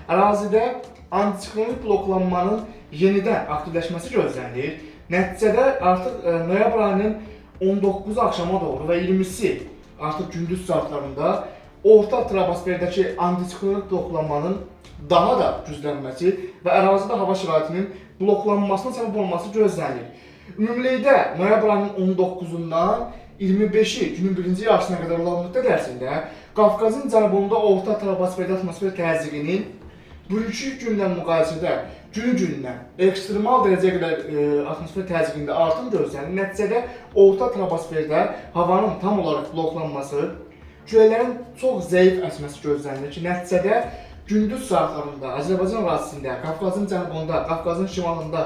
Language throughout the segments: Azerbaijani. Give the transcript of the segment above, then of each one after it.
ərazidə antisiklonik bloklanmanın yenidən aktivləşməsi gözlənilir. Nəticədə artıq noyabr ayının 19-u axşama doğru və 20-si artıq gündüz saatlarında orta troposferdəki antisiklonik bloklanmanın daha da güclənməsi və ərazidə hava şəraitinin bloklanmasına səbəb olması gözlənilir. Ümumilikdə noyabr ayının 19-undan 25-i günün birinci yarısına qədər olan müddət ərzində Qafqazın cənubunda orta troposferdə atmosfer təzyiqinin bugünkü günlə müqayisədə günü-gündən ekstremal dərəcəyə qədər atmosfer təzyiqində artım gözlənilir. Nəticədə orta troposferdə havanın tam olaraq bloklanması, küləklərin çox zəif əsməsi gözlənilir ki, nəticədə gündüz saatlarında Azərbaycan ərazisində, Qafqazın cənubunda, Qafqazın şimalında,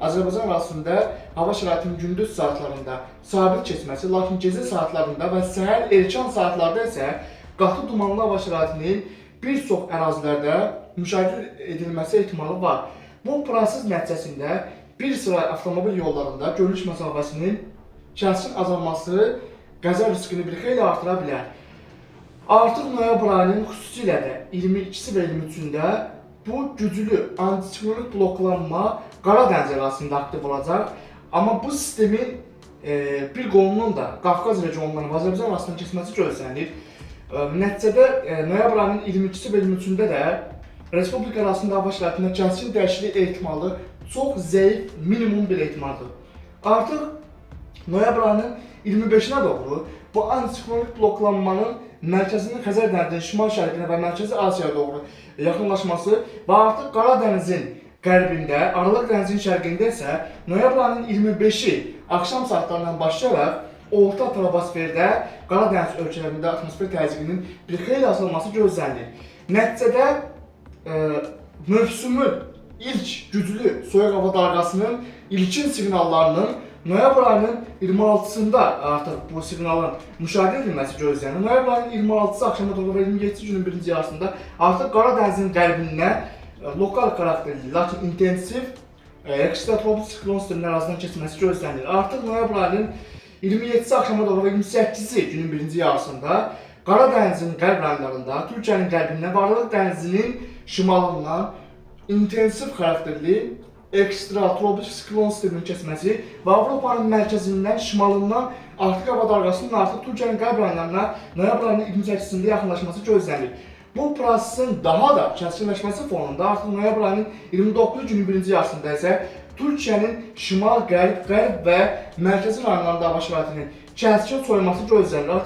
Azərbaycan ərazisində hava şəraitinin gündüz saatlarında sabit keçməsi, lakin gecə saatlarında və səhər erkən saatlarda isə qatı dumanlı hava şəraitinin bir çox ərazilərdə müşahidə edilməsi ehtimalı var. Bu proses nəticəsində bir sıra avtomobil yollarında görünüş məsafəsinin kəskin azalması qəza riskini bir xeyli artıra bilər. Artıq noyabr ayının xüsusilə də 22-si və 23-ündə bu güclü antisiklonik bloklanma Qara dəniz ərazisində aktiv olacaq. Amma bu sistemin bir qolunun da Qafqaz regionundan və Azərbaycan ərazisindən keçməsi gözlənilir. Nəticədə noyabr ayının 22-si və 23-ündə də Respublika ərazisində hava şəraitində kəskin dəyişiklik ehtimalı çox zəif, minimum bir ehtimaldır. Artıq noyabr ayının 25-inə doğru bu antisiklonik bloklanmanın mərkəzinin Xəzər dənizinin şimal-şərqinə və Mərkəzi Asiyaya doğru yaxınlaşması və artıq Qara dənizin qərbində, Aralıq dənizinin şərqində isə noyabr ayının 25-i axşam saatlarından başlayaraq orta troposferdə Qara dəniz ölkələrində atmosfer təzyiqinin bir xeyli azalması gözlənilir. Nəticədə mövsümün ilk güclü soyuq hava dalğasının ilkin siqnallarının noyabr ayının 26-sında artıq bu siqnalın müşahidə edilməsi gözlənilir. Noyabr ayının 26-sı axşama doğru və 27-si günün birinci yarısında artıq Qara dənizin qərbindən lokal xarakterli, lakin intensiv ekstratropik siklon sisteminin ərazidən keçməsi gözlənilir. Artıq noyabr ayının 27-si axşama doğru və 28-si günün birinci yarısında Qara dənizin qərb rayonlarında, Türkiyənin qərbindən və Aralıq dənizinin şimalından intensiv xarakterli ekstratropik siklon sisteminin keçməsi və Avropanın mərkəzindən, şimalından artıq hava dalğasının artıq Türkiyənin qərb rayonlarına noyabr ayının 28-sində yaxınlaşması gözlənilir. Bu prosesin daha da kəskinləşməsi fonunda artıq noyabr ayının 29-cu günün birinci yarısında isə Türkiyənin şimal, qərb, qərb və mərkəzi rayonlarında hava şəraitinin kəskin soyuması gözlənilir.